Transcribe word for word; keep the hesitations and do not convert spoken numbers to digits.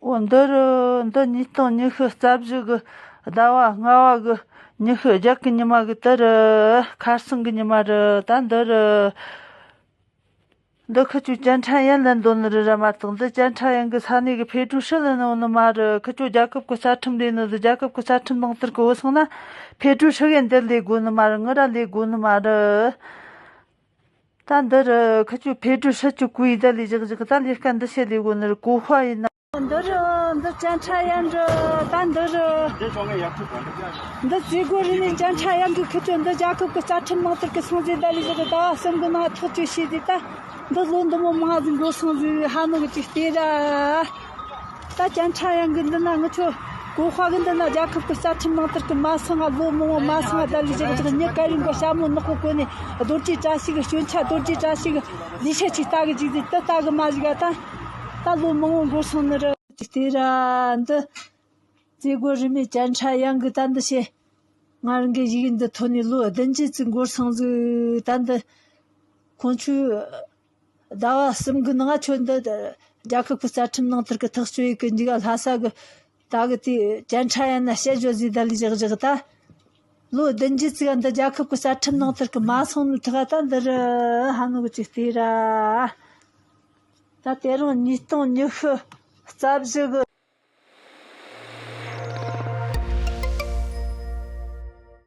འོ་འདི་རུ་འདི་ཉིས་སྟོང་ཉི་ཤུ་རྩ་བཞི་གི་ཟླ་བ་ལྔ་བ་གི་ཉི་ཤུ་བརྒྱད་གི་ཉི་མ་གི་དེ་རུ་ཁ་སང་གི་ཉི་མ་རུ་ད་འདི་རུ། འདི་ཁི་ཆོ་ཅན་ཁྲ་ཡན་ལེན་འདོད་ནི་རེད་ར་མ་གཏོགས། འདི་ཅན་ཁྲ་ཡན་གི་ས་གནས་གི་ཕེ་ཀྲུའུ་ཧྲི་ལེན་འོང་ནི་མ་རེད། ཁི་ཆོ་རྒྱལ་ཁབ་གི་རྩ་ཁྲིམས་ལས་ནི་ཟིག་རྒྱལ་ཁབ་གི་རྩ་ཁྲིམས་ནང་ལྟར་གི་འོ་སོང་ན་ཕེ་ཀྲུའུ་ཧྲི་གི་འདིར་ལས་དགོས་ནི་མ་རེད། ངི་ར་ལས་དགོས་ནི་མ་རེད། ད་འདི་རུ་ཁི་ཆོ་ཕེ་ཀྲུའུ་ཧྲི་ཆོ་གུ་ཡི་ད་ལས་བཞག་བཞག་ད་ལས་ཀ་འདི་བྱེད་ལས་དགོས་ནི་རེད། གོ་ཧྥ་ཡིན་ན། འདི་རུ་འདི་ཅན་ཁྲ་ཡན་རུ་ད་འདི་རུ། འདི་བཙུན་དགོན་རིས་མེད་ཅན་ཁྲ་ཡན་གི་ཁི་ཆོ་འདི་རྒྱལ་ཁབ་གི་རྩ་ཁྲིམས་ནང་ལྟར་གི་སོང་ཟིག་ད་ལས་བཞག་ཟླ་བ་གསུམ་གི་ནང་ཐག་གཅོད་བྱས་ཟིག་ད་འདི་ལོ་འདི་མོ་མང་ཟིག་འགོར་སོང་ཟིག་ཧ་ནོ་གི་ཅིག་ལྟོས་ར། ད་ཅན་ཁྲ་ཡན་གི་འདི་ན་ངི་ཆོ་གོ་ཧྥ་གི་འདི་ན་རྒྱལ་ཁབ་གི་རྩ་ཁྲིམས་ནང་ལྟར་གི་མ་སོང་ང་། ལོ་མང་བོ་མ་སོང་ང་། ད་ལས་བཞག་ཅིག་མྱི་སྐད་རིང་གོ་ཞྭ་མོ་ནག་པོ་གོན་ནས་རྡོ་རྗེ་བཀྲ་ཤིས་གི་སྐྱོན་ཆ་རྡོ་རྗེ་བཀྲ་ཤིས་གི་ལས་བྱེད་ཅིག་ལྟ་གི་ཅིག་ཟིག་དེ་ལྟ་གི་མ་ཟིག་ག་ད་ད་ལོ་མང་བོ་འགོར་སོང་ནི་རེད། ཅིག་ལྟོས་ར། འདི་བཙུན་དགོན་རིས་མེད་ཅན་ཁྲ་ཡན་གི་ད་འདི་བྱས། ང་རང་གི་ཡི་གེ་འདི་ཐོན་ནས་ལོ་བདུན་ཅུ་ཙམ་འགོར་སོང་ཟིག་ད་འདི་ཁོང་ཆོས་ཟླ་བ་གསུམ་གི་ནང་ང་ཁྱོད་འདི་རྒྱལ་ཁབ་ཀྱི་རྩ་ཁྲིམས་ནང་ལྟར་གི་ཐག་གཅོད་ཡེད་གི་འཇུག་ག་ལྷ་ས་གི་ད་གི་དེ་ཅན་ཁྲ་ཡན་ན་བཤད་བརྗོད་ཟིག་ད་ལས་བཞག་བཞག་ད་ལོ་བདུན་ཅུ་ཙམ་འདི་རྒྱལ་ཁབ་ཀྱི་རྩ་ཁྲིམས་ནང་ལྟར་གི་མ་སོང་ནི་ཐག་ད་འདི་རུ་ཧ་ནོ་གི་ཅིག་ལྟོས་ར། ད་དེ་རིང་ཉིས་སྟོང་ཉི་ཤུ་རྩ་བཞི་གི་